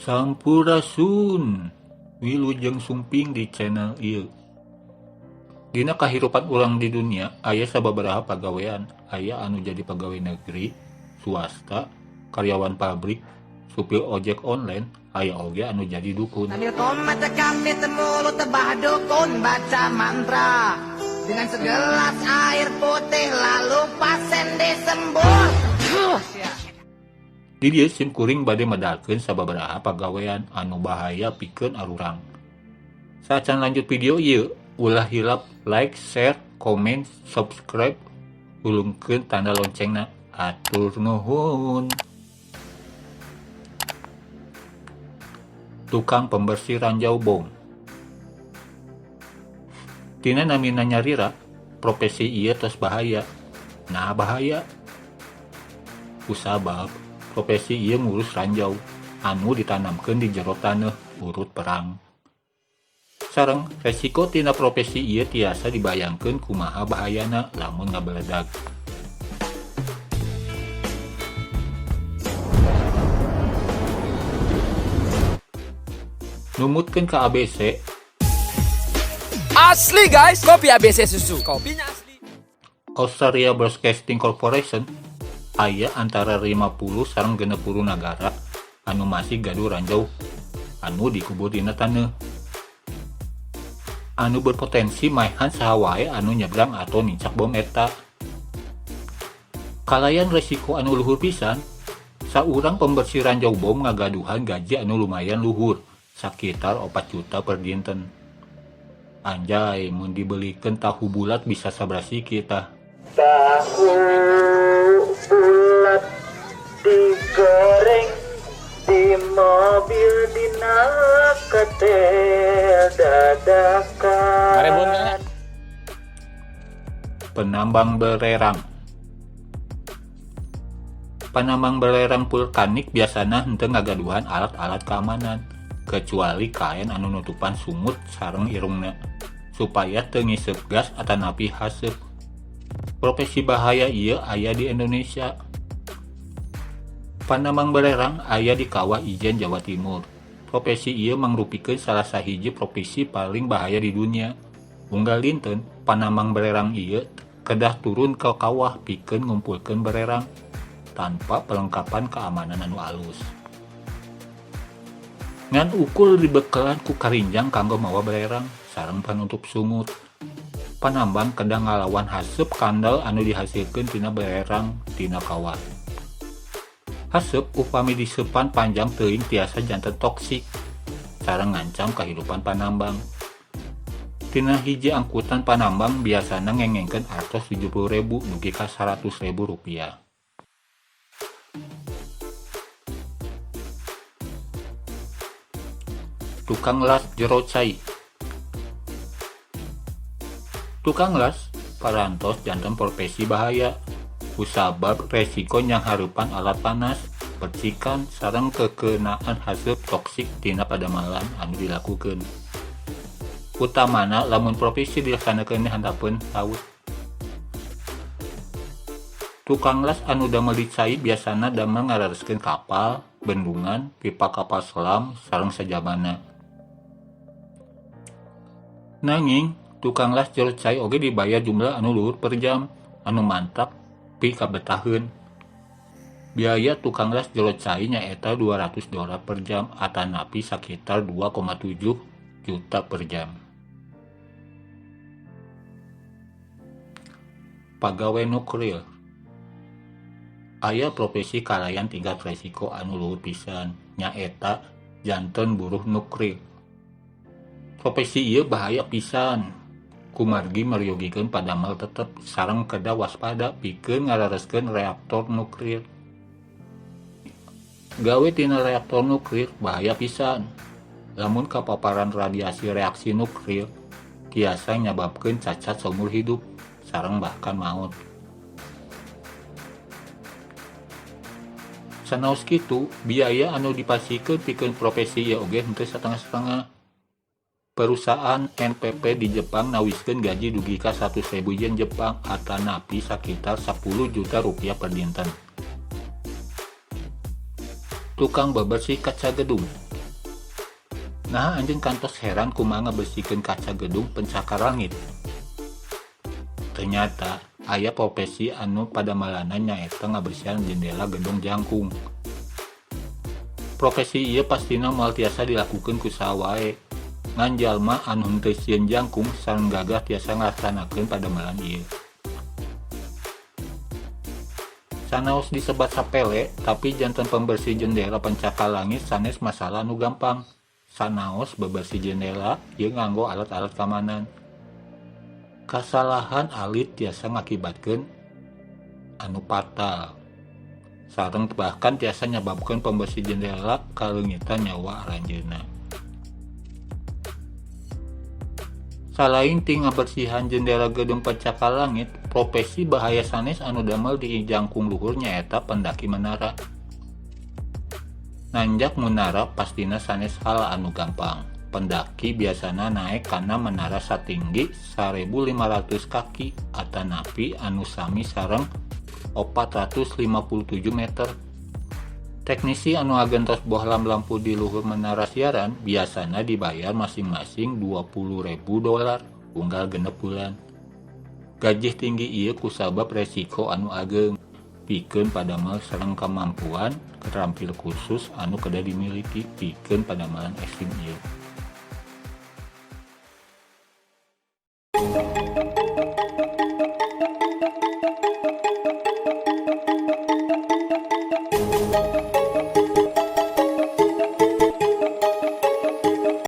Sampurasun, Wilujeng Sumping di channel ieu. Dina kahirupan urang di dunia aya sababaraha pagawean, aya anu jadi pagawe negeri, swasta, karyawan pabrik, supir ojek online, aya oge anu jadi dukun. Sambil komat kami mulut tebah dukun baca mantra dengan segelas air putih lalu pasien disembur. Di dieu sim kuring bade medalkeun sababaraha pagawean anu bahaya pikeun arurang. Saacan lanjut video ieu, ulah hilap like, share, komen, subscribe, hulungkeun tanda loncengna. Atur nuhun. Tukang pembersih ranjau bom. Tina namina nyarira, profesi ieu tos bahaya. Nah bahaya. Kusabab profesi ieu ngurus ranjau anu ditanamkeun di jero taneuh urut perang. Sareng resiko tina profesi ieu tiasa dibayangkeun kumaha bahayana lamun ngabeledag. Numutkeun ka ABC. Asli guys, kopi ABC susu, kopinya asli. Australia Broadcasting Corporation aya antara 50 sareng 60 nagara anu masih gaduh ranjau anu dikubur dina taneuh anu berpotensi maehan saha wae anu nyebrang atau nincak bom eta. Kalayan resiko anu luhur pisan, saurang pembersih ranjau bom ngagaduhan gaji anu lumayan luhur, sakitar 4 juta per dinten. Anjay, mun dibelikeun tahu bulat bisa sabrasi kita. Tahu bulat digoreng di mobil dina ketel dadakan. Penambang belerang. Penambang belerang vulkanik biasana henteu ngagaduhan alat-alat keamanan, kecuali kain anu nutupan sungut sareng irungna supaya teu ngiseup gas atanapi haseup. Profesi bahaya ieu aya di Indonesia. Panambang belerang aya di Kawah Ijen, Jawa Timur. Profesi ieu mangrupikeun salah sahiji profesi paling bahaya di dunia. Unggal dinten panambang belerang ieu kedah turun ke kawah pikeun ngumpulkeun belerang tanpa perlengkapan keamanan anu alus. Ngan ukur dibekelan ku karinjang kanggo mawa belerang sareng panutup sungut. Panambang kedah ngalawan haseup kandel anu dihasilkeun tina belerang tina kawah. Haseup upami diseupan panjang teuing tiasa janten toksik sareng ngancam kahirupan panambang. Tina hiji angkutan panambang biasana ngengengkeun artos 70.000 dugi ka 100.000 rupiah. Tukang las jero cai. Tukang las parantos janten profesi bahaya kusabab resiko nyanghareupan alat panas, percikan sareng kekenaan haseup toksik tina padamalan anu dilakukeun. Utamana lamun profesi dilaksanakeun di handapeun laut. Tukang las anu damel di cai biasana damel ngarareskeun kapal, bendungan, pipa kapal selam sareng sajabana. Nanging tukang las jero cai oge dibayar jumlah anu luhur per jam anu mantap pi kabetaheun. Biaya tukang las jero cai nyaeta $200 per jam atanapi sakitar 2,7 juta per jam. Pagawe nuklir. Aya profesi kalayan tingkat resiko anu luhur pisan nyaeta janten buruh nuklir. Profesi ieu bahaya pisan kumargi meryogikeun padamel tetep sareng kedah waspada pikeun ngarareskeun reaktor nuklir. Gawe tina reaktor nuklir bahaya pisan. Lamun kapaparan radiasi reaksi nuklir tiasa nyababkeun cacat saumur hidup sareng bahkan maut. Sanaos kitu, biaya anu dipasikeun pikeun profesi ieu oge henteu satengah-satengah. Perusahaan NPP di Jepang nawiskeun gaji dugi ka 100.000 yen Jepang atanapi sakitar 10 juta rupiah per dinten. Tukang bebersih kaca gedung. Naha anjeun kantos heran kumaha ngabersihkeun kaca gedung pencakar langit? Ternyata aya profesi anu padamelanna nyaeta ngabersihan jendela gedung jangkung. Profesi ieu pastina moal tiasa dilakukeun ku saha wae, ngan jalma anu henteu sieun jangkung sareng gagah tiasa ngalaksanakeun padamelan ieu. Sanaos disebat sapele, tapi janten pembersih jendela pencakar langit sanes masalah anu gampang. Sanaos bebersih jendela ieu nganggo alat-alat keamanan. Kasalahan alit tiasa ngakibatkeun anu fatal. Sareng bahkan tiasa nyababkeun pembersih jendela kaleungitan nyawa aranjeunna. Salain ti ngabersihan jendela gedung pencakar langit, profesi bahaya sanes anu damel di jangkung luhur nyaeta pendaki menara. Nanjak munara pastina sanes hal anu gampang. Pendaki biasana naek kana menara satinggi 1.500 kaki atanapi anu sami sareng 457 meter. Teknisi anu agentos bohlam lampu di luhur menara siaran biasana dibayar masing-masing $20.000 unggal 6 bulan. Gajih tinggi ieu kusabab resiko anu ageng pikeun padamel sareng kamampuan keterampil khusus anu kedah dimiliki pikeun padamelan ekstrim ieu.